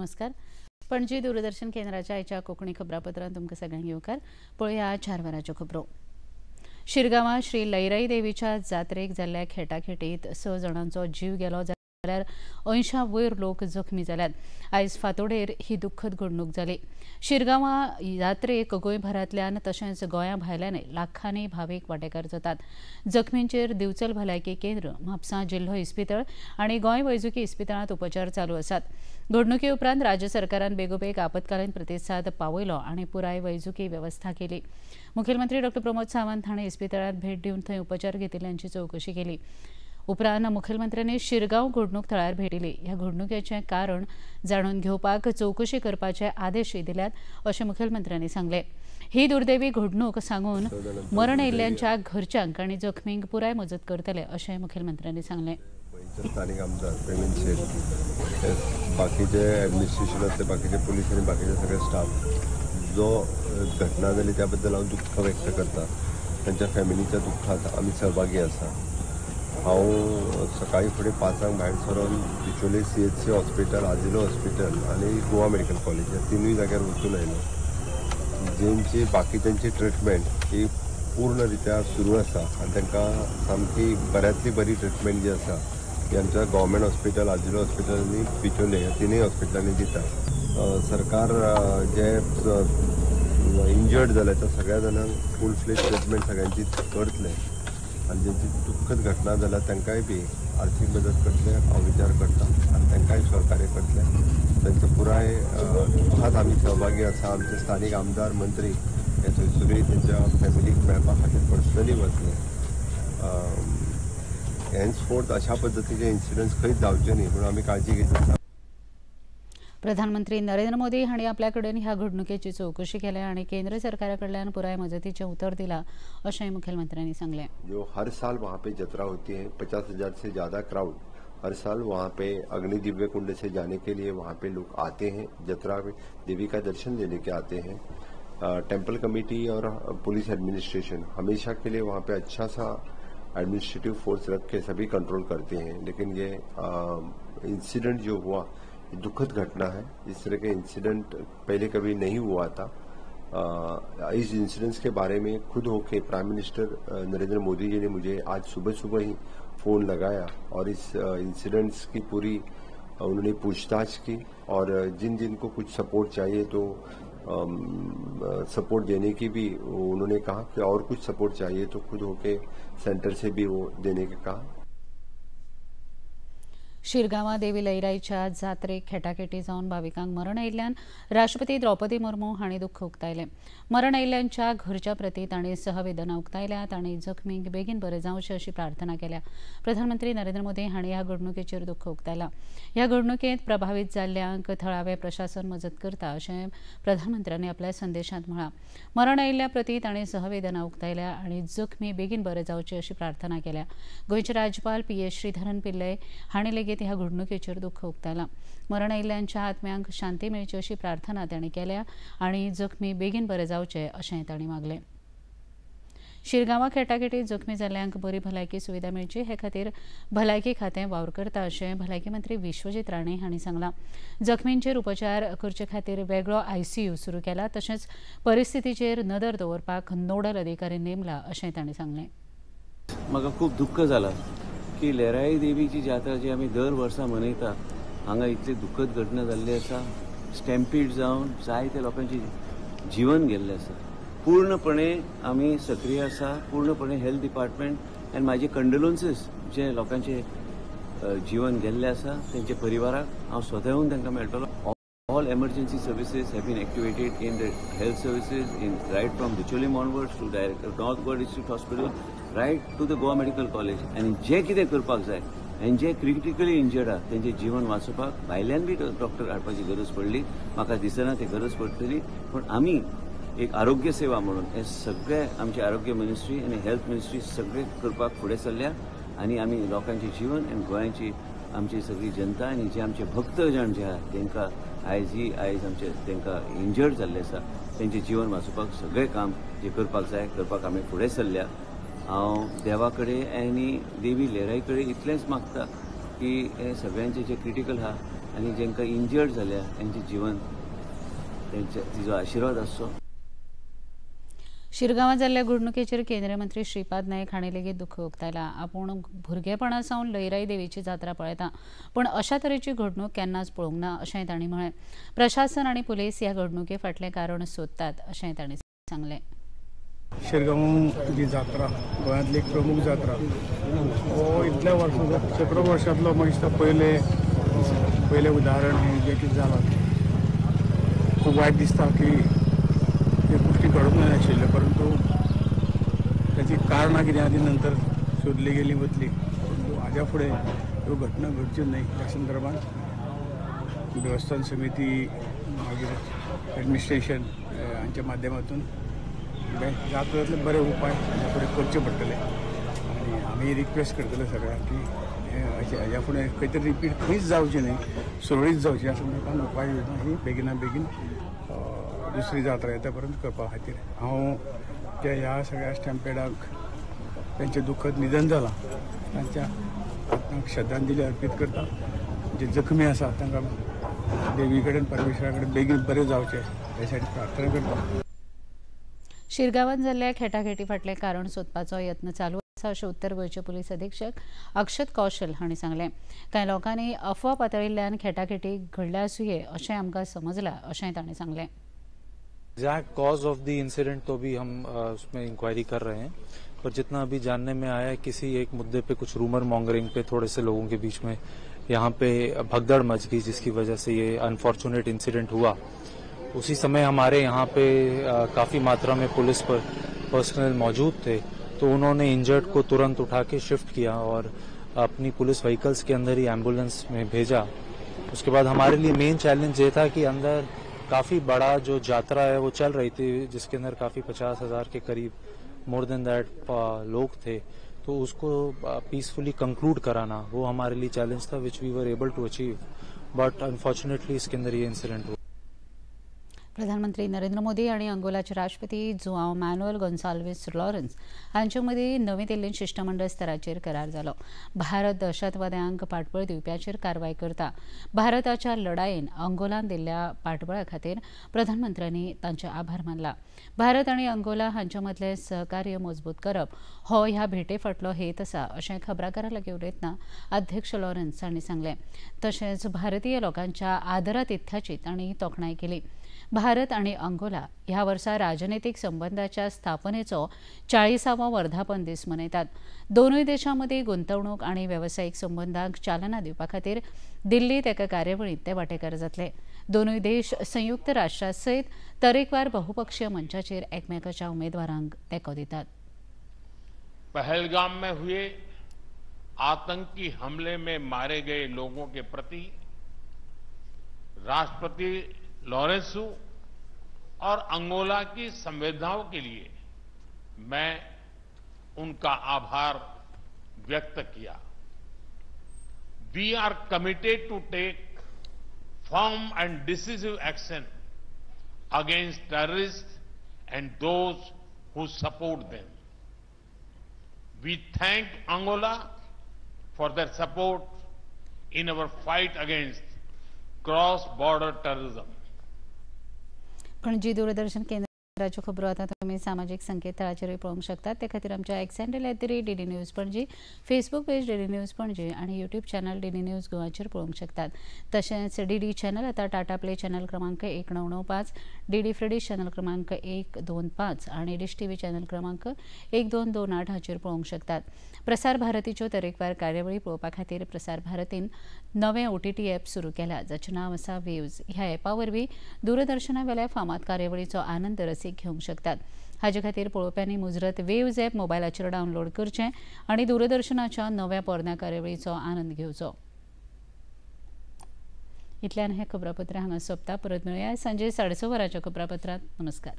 नमस्कार. पणजी दूरदर्शन केंद्राच्या आयच्या कोंकणी खबरापत्रांत तुमकां सगळ्यांक येवकार. पळया 4 वरांच्यो खबरो. शिरगांवां श्री लैराई देवीच्या जात्रेक जाल्ल्या खेटाखेटीत 6 जाणांचो जीव गेलो जाल्यार 80 वयर लोक जखमी जाल्यात. आयज फांतोडेर ही दुख्खद घडणूक जाली. शिरगांवां जात्रेक गोंयभरांतल्यान तशेंच गोंया भायल्यान लाखांनी भावीक वांटेकार जातात. जखमींचेर दिवचल भलायकी केंद्र, म्हापसा जिल्हो इस्पितळ आनी गोंय वैजकी इस्पितळांत उपचार चालू आसात. घडणुके उपरांत राज्य सरकारान बेगोबेग आपत्कालीन प्रतिसाद पावयलो आनी पुराय वैजकी वेवस्था केली. मुखेलमंत्री डॉ प्रमोद सावंत हांणी इस्पितळांत भेट दिवन थंय उपचार घेतिल्ल्यांची चवकशी केली. उपरांत मुखेलमंत्र्यांनी शिरगांव घडणूक थळार भेट दिली. ह्या घडणुकेचें कारण जाणून घेवपाक चवकशी करपाचे आदेशय दिल्यात अशें मुखेलमंत्र्यांनी सांगलें. ही दुर्दैवी घडणूक सांगून मरण आयिल्ल्यांच्या घरच्यांक आनी जखमींक पुराय मजत करतले अशें मुखेलमंत्र्यांनी सांगलें. स्थानीक आमदार प्रवीण शेट, बाकीचे एडमिनिस्ट्रेशनांतले बाकीचे पुलीस आनी बाकीचे सगळे स्टाफ, जो घटना जाली त्या बद्दल हांव दुख्ख व्यक्त करता. तांच्या फॅमिलीच्या दुख्खात आमी सहभागी आसा. हांव सकाळी फुडें 5 भायर सरून बिचोले CHC hospital, आजिलो हॉस्पिटल आनी गोवा मेडिकल कॉलेज ह्या 3 जाग्यार वचून आयलो. जेंची बाकीच्यांची ट्रिटमेंट ही पूर्ण रित्या सुरू आसा आनी तांकां सामकी बऱ्यांतली बरी ट्रिटमेंट जी आसा ती आमच्या गव्हर्मेंट हॉस्पिटल, आजिलो हॉस्पिटल आनी बिचोले ह्या 3 हॉस्पिटलांनी दिता. सरकार जे इंजर्ड जाले त्या सगळ्या जाणांक फूल फ्लेज ट्रिटमेंट सगळ्यांची करतले आनी जेंची दुख्खद घटना जाल्या तांकांय बी आर्थीक मदत करतले हांव विचार करता आनी तांकांय सहकार्य करतले. तांचो पुराय दुख्खांत आमी सहभागी आसा. आमचे स्थानीक आमदार, मंत्री हे थंयसरूय तांच्या फॅमिलीक मेळपा खातीर पर्सनली वतले. हेन्सफोर्थ अशा पद्दतीचे इन्सिडंट्स खंयच जावचे न्ही म्हणून आमी काळजी घेतली. प्रधानमंत्री नरेंद्र मोदी हांणी आपल्या कडेन ह्या घडणुकेची चवकशी केल्या आनी केंद्र सरकारा कडल्यान पुराय मजतीचें उतर दिलां अशें मुखेलमंत्र्यांनी सांगलें. जो हर साल वहाँ पे जत्रा होती है, 50,000 से ज्यादा क्राउड हर साल वहाँ पे अग्नि दिव्य कुंड से जाने के लिए वहाँ पे लोग आते हैं, जत्रा में देवी का दर्शन लेने के आते हैं. टेम्पल कमेटी और पुलिस एडमिनिस्ट्रेशन हमेशा के लिए वहाँ पे अच्छा सा एडमिनिस्ट्रेटिव फोर्स रख के सभी कंट्रोल करते हैं. लेकिन ये इंसिडेंट जो हुआ दुखद घटना है. इस तरह के इंसिडेंट पहले कभी नहीं हुआ था. इस इंसिडेंट्स के बारे में खुद होके प्राइम मिनिस्टर नरेंद्र मोदी जी ने मुझे आज सुबह सुबह ही फोन लगाया और इस इंसिडेंट्स की पूरी उन्होंने पूछताछ की और जिन जिन को कुछ सपोर्ट चाहिए तो सपोर्ट देने की भी उन्होंने कहा कि और कुछ सपोर्ट चाहिए तो खुद होके सेंटर से भी वो देने के कहा. शिरगांवां देवी लैराईच्या जात्रेक खेटाखेटी जावन भाविकांक मरण आयिल्ल्यान राष्ट्रपती द्रौपदी मुर्मू हांणी दुख्ख उक्तायलें. मरण आयिल्ल्यांच्या घरच्या प्रती तांणी सहवेदना उक्तायल्यात आनी जखमींक बेगीन बरें जावचें अशी प्रार्थना केल्या. प्रधानमंत्री नरेंद्र मोदी हांणी ह्या घडणुकेचेर दुख्ख उक्तायलां. ह्या घडणुकेंत प्रभावीत जाल्ल्यांक थळावें प्रशासन मजत करता अशें प्रधानमंत्र्यांनी आपल्या संदेशांत म्हळां. मरण आयिल्ल्या प्रती तांणी सहवेदना उक्तायल्या आनी जखमी बेगीन बरें जावचें अशी प्रार्थना केल्या. गोंयचे राज्यपाल PS Sreedharan Pillai हांणी लेगीत ह्या घडणुकेचेर दुख्ख उक्तायलां. मरण आयिल्ल्यांच्या आत्म्यांक शांती मेळची अशी प्रार्थना तांणी केल्या आनी जखमी बेगीन बरे जावचे अशें तांणी मागलें. शिरगांवां खेटाखेटीत जखमी जाल्ल्यांक बरी भलायकी सुविधा मेळची हे खातीर भलायकी खातें वावर करता अशें भलायकी मंत्री विश्वजीत राणे हांणी सांगलां. जखमींचेर उपचार करचे खातीर वेगळो ICU सुरू केला तशेंच परिस्थितीचेर नदर दवरपाक नोडल अधिकारी नेमला अशें तांणी सांगलें. म्हाका खूब दुख्ख जालां की लैराई देवीची जात्रा जी आमी दर वर्सा मनयता हांगा इतली दुख्खद घटना जाल्ली आसा. स्टॅम्पीड जावन जायते लोकांचे जीवन गेल्लें आसा. पूर्णपणे आमी सक्रीय आसा, पूर्णपणे हेल्थ डिपार्टमेंट आनी म्हाजे कंडोलन्सीस जे लोकांचे जीवन गेल्लें आसा तेंच्या परिवाराक हांव स्वता येवन तांकां मेळटलो. All emergency services have been activated in the health services in right from Bicholim onwards to direct North Goa District Hospital right to the Goa Medical College. आनी जे कितें करपाक जाय आनी जे क्रिटिकली इंजर्ड आहा तेंचें जीवन वाचोवपाक भायल्यान बी डॉक्टर हाडपाची गरज पडली म्हाका दिसना ते गरज पडटली. पूण आमी एक आरोग्य सेवा म्हणून हे सगळे आमचे आरोग्य मिनिस्ट्री आनी हेल्थ मिनिस्ट्री सगळे करपाक फुडें सरल्या आनी आमी लोकांचें जीवन आनी गोंयाची आमची सगळी जनता आनी जे आमचे भक्तजण जे आहा तांकां आयज आमचे तांकां इंजर्ड जाल्ले आसा तेंचें जीवन वाचोवपाक सगळें काम जें करपाक जाय करपाक आमी फुडें सरल्या. हांव देवा कडेन आनी देवी लैराई कडेन इतलेंच मागता की हे सगळ्यांचे जे क्रिटिकल आहा आनी जेंकां इंजर्ड जाल्या तेंचें जिवन तेंच्या तिजो आशिर्वाद आसचो. शिरगांवां जाल्ल्या घडणुकेचेर केंद्रीय मंत्री श्रीपाद नायक हांणी लेगीत दुख्ख उक्तायला. आपूण भुरगेपणा सावन लयराई देवीची जात्रा पळयता, पूण अशा तरेची घडणूक केन्नाच पळोवंक ना अशेंय तांणी म्हळें. प्रशासन आनी पुलीस ह्या घडणुके फाटलें कारण सोदतात अशेंय तांणी सांगलें. शिरगांव जी जात्रा गोंयांतली एक प्रमुख जात्रा, हो इतल्या वर्सां शेंकडो वर्सांतलो म्हाका दिसता पयलें उदाहरण हें जें कितें जालां, खूब वायट दिसता की ह्यो गोश्टी घडूंक जायनाशिल्ल्यो, परंतु ताची कारणां कितें आहा ती नंतर सोदली गेली वतली, परंतु हाज्या फुडें ह्यो घटना घडच्यो न्हय ह्या संदर्भात देवस्थान समिती मागीर एडमिनिस्ट्रेशन हांच्या माध्यमातून जाता जातले बरे उपाय हाज्या फुडें करचे पडटले. आनी आमी रिक्वेस्ट करतले सगळ्यांक की हाज्या फुडें खंय तरी रिपीट खंयच जावचें न्हय, सुरळीत जावचें ह्या संदर्भात उपाय योजना ही बेगिना बेगीन दुसरी जात्रा येता पर्यंत करपा खातीर हांव त्या ह्या सगळ्या स्टॅम्पेडाक तांचें दुखद निधन जालां तांच्या आत्म्याक श्रद्धांजली अर्पीत करता. जे जखमी आसा तांकां देवी कडेन परमेश्वरा कडेन बेगीन बरें जावचें हे साठी प्रार्थना करता. शिरगांवांत जाल्ल्या खेटाखेटी फाटलें कारण सोदपाचो यत्न चालू आसा अशें उत्तर गोंयचे पुलीस अधीक्षक अक्षत कौशल हांणी सांगलें. कांय लोकांनी अफवा पातळिल्ल्यान खेटाखेटी घडल्या आसुये अशें आमकां समजलां अशेंय तांणी सांगलें. Exact cause of the incident तो भी हम उसमें इंक्वायरी कर रहे हैं, पर जितना अभी जानने में आया है किसी एक मुद्दे पे कुछ रूमर मॉन्गरिंग पे थोड़े से लोगों के बीच में यहाँ पे भगदड़ मच गई, जिसकी वजह से ये अनफॉर्चुनेट इंसिडेंट हुआ. उसी समय हमारे यहाँ पे काफ़ी मात्रा में पुलिस पर पर्सनल मौजूद थे, तो उन्होंने इंजर्ड को तुरंत उठा के शिफ्ट किया और अपनी पुलिस व्हीकल्स के अंदर ही एम्बुलेंस में भेजा. उसके बाद हमारे लिए मेन चैलेंज ये था कि अंदर काफ़ी बड़ा जो यात्रा है वो चल रही थी, जिसके अंदर काफ़ी 50,000 के करीब मोर देन that लोग थे, तो उसको पीसफुली कंक्लूड कराना वो हमारे लिए चैलेंज था, which we were able to achieve, but unfortunately इसके अंदर ये इंसिडेंट हुआ. प्रधानमंत्री नरेंद्र मोदी आणि अंगोलाचे राष्ट्रपती जुआव मॅन्युअल गोन्साल्विस लॉरन्स हांचे मदीं नवी दिल्लींत शिष्टमंडळ स्तराचेर करार जालो. भारत दहशतवाद्यांक पाठबळ दिवप्याचेर कारवाय करता. भारताच्या लढायेन अंगोलान दिल्ल्या पाठबळा खातीर प्रधानमंत्र्यांनी तांचे आभार मानला. भारत आनी अंगोला हांचे मदलें सहकार्य मजबूत करप हो ह्या भेटे फाटलो हेत आसा अशें खबराकारां लागीं उलयतना अध्यक्ष लॉरन्स हांणी सांगलें. तशेंच भारतीय लोकांच्या आदरातिथ्याची तांणी तोखणाय केली. भारत आणि अंगोला ह्या वर्सा राजनैतिक संबंधाच्या स्थापनेचो 40वो वर्धापन दीस मनयतात. दोनूय देशां मदीं गुंतवणूक आणि वेवसायीक संबंधांक चालना दिवपा खातीर दिल्लीत एका कार्यावळींत ते वांटेकार जातले. दोनूय देश संयुक्त राष्ट्रा सयत तरेकवार बहुपक्षीय मंचाचेर एकमेकाच्या उमेदवारांक तेंको दितात. पहलगाम में हुए आतंकी हमले में मारे गए लोगों के प्रति राष्ट्रपति लॉरेंसो और अंगोला की संवेदनाओं के लिए मैं उनका आभार व्यक्त किया. We are committed to take firm and decisive action against terrorist and those who support them. We thank Angola for their support in our fight against cross border terrorism. Panaji Doordarshan केंद्राच्यो खबरो आतां तुमी सामाजीक संकेतथळाचेरूय पळोवंक शकतात. ते खातीर आमच्या X handle @DD News Panaji, Facebook page DD News Panaji आनी यूट्यूब चॅनल डीडी न्यूज गोवाचेर पळोवंक शकतात. तशेंच डीडी चॅनल आतां टाटा प्ले चॅनल क्रमांक 1995, डीडी फ्री चॅनल क्रमांक 125 आनी डिश टीव्ही चॅनल क्रमांक 1228 हाचेर पळोवंक शकतात. प्रसार भारतीच्यो तरेकवार कार्यावळी पळोवपा खातीर प्रसार भारतीन नवें OTT app सुरू केला, जाचें नांव आसा वेव्ज. ह्या ॲपा वरवीं दूरदर्शना वेल्या फामाद कार्यावळीचो आनंद रसीक घेवंक शकतात. हाजे खातीर पळोवप्यांनी मुजरत वेव्ज ॲप मोबायलाचेर डावनलोड करचें आनी दूरदर्शनाच्या नव्या पोरण्या कार्यावळीचो आनंद घेवचो. इतल्यान हें खबरापत्र हांगा सोंपता. परत मेळया सांजे 6:30 वरांच्या खबरापत्रांत. नमस्कार.